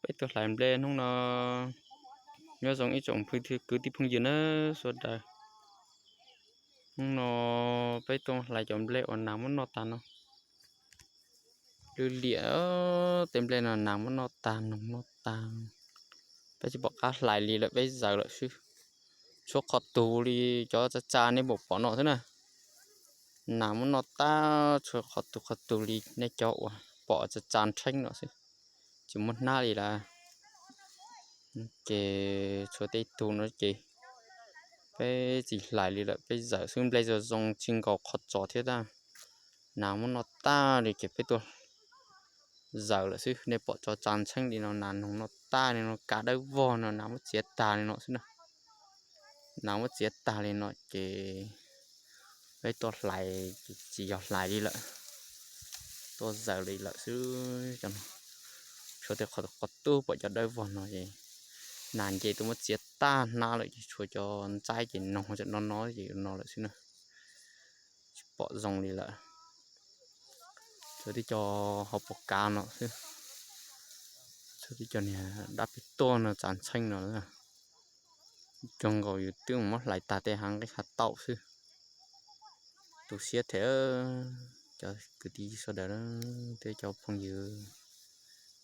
Peb tuaj hlais nplej hnub no, nyob zoo ib tsoom kwv tij phooj ywg nawb sawv daws. Hnub no peb tuaj hlais cov nplej uas nas muab noj tag no. Lwj liam, tej nplej no nas muab noj tag, noog noj tag. Peb tsis pom qab hlais li lawm, peb zawm lawm xwb. Tshuav qhov tug li cov tsa tsa nej pom pom no xwb na. Nas muab noj tag, tshuav qhov tug qhov tug li nej cov uas pom tsa tsa nrheeb no xwb, tsis muaj hnab li lawm. Ces tshuav tej tug no ces peb tsis hlais li lawm, peb zawm xwb. Nplej zoo zoo tsis nkaus qhov tsos thiab tab, nas muab noj tag li ces peb tuaj zawm lawm xwb. Nej pom tso tsa ntsheeb li no, nas noog noj tag li no, kav dawb vog no, nas muab txiav tag li no xwb na. Nas muab txiav tag li no ces peb tuaj hlais, tsis yog hlais li lawm, tuaj zawm li lawm xwb. Tshuav tej qhov qhov tub pom cov dawb vog no ces nas nce tuaj muab txiav tag hnab lawm ces tshuav cov ntxaib ces noog tam no no ces no lawm xwb na. Tsis pom zoo li lawm. Tshuav tib co hauv paus kav no xwb. Tshuav tib co niag dab pem tuaj no tsa ntsheeb no. Zoo nkaus yus twb mus muab hlais tag tej hav nqeeb hav tauj xwb. Tu siab thiab cov kwv tij sawv daws thiab cov phooj ywg.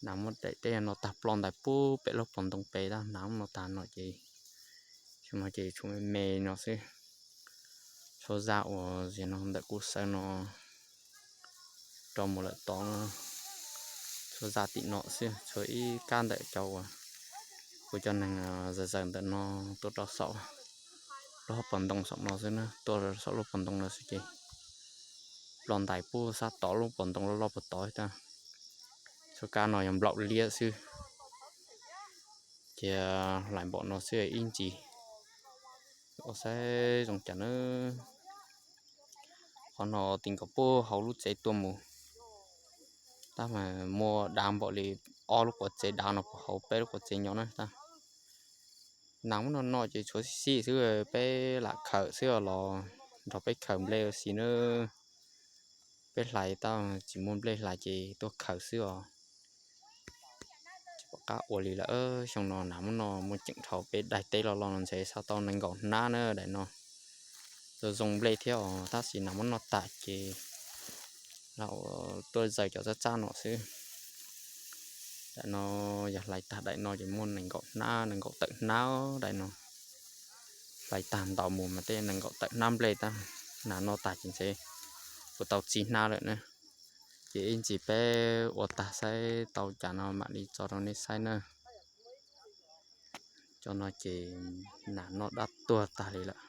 Nas muab daim teb no tag ploj ntais puag pem lub pos ntoo pem tab, nas muab noj tag no ces, xyoo no ces tshuav me me no xwb. Tshuav zaj uas zim no ntawm kuv sawv no rau mus lawm tod, tshuav zaj tim no xwb, tshuav ib kab ntawm cov uas kuv cov neeg zawm zawm ntawm no tuaj rau saum lub pos ntoo saum no xwb na, tuaj saum lub pos ntoo no xwb ces ploj ntais puag sab tod lub pos ntoo loj loj puag tod tab. Tshuav kab no yog nplaum liab xwb. Ces hlais npaum no xwb ib ntsis, ua saib zoo cas na. Qhov no ti nkaus puag hauv lub tsev tuaj mus, tab mas muaj dav npaum li ob lub quav tsev dav no puag hauv peb lub quav tsev nyob na tab. Nas muab noj no ces tshuav xij xwb, peb lam khaws xwb os, los nrog peb khaws nplej ua si na. Peb hlais tab tsis muaj nplej hlais ces tuaj khaws xwb os. Tsis pom qab ua li lawm, xyoo no nas muab noj muaj ceem dhau, peb daim teb loj loj no ntshe xav tau nees nkaum hnab na daim no. Zoo zoo nplej thiab os, tab sis nas muab noj tag ces lam tuaj zawm cov tsab tsab no xwb. Daim no yog hlais tag daim no ces muaj nees nkaum hnab, nees nkaum tawm hnab daim no. Hlais tag ntaus mus mas tej nees nkaum tawm hnab nplej tab. Nas noj tag ces ntshe kuj tau txi hnab lawm na. Ces ib ntsis peb ua tag saib tau cas no mam li tso rau nej saib na. Cov no ces nas noj dab tuag tag li lawm.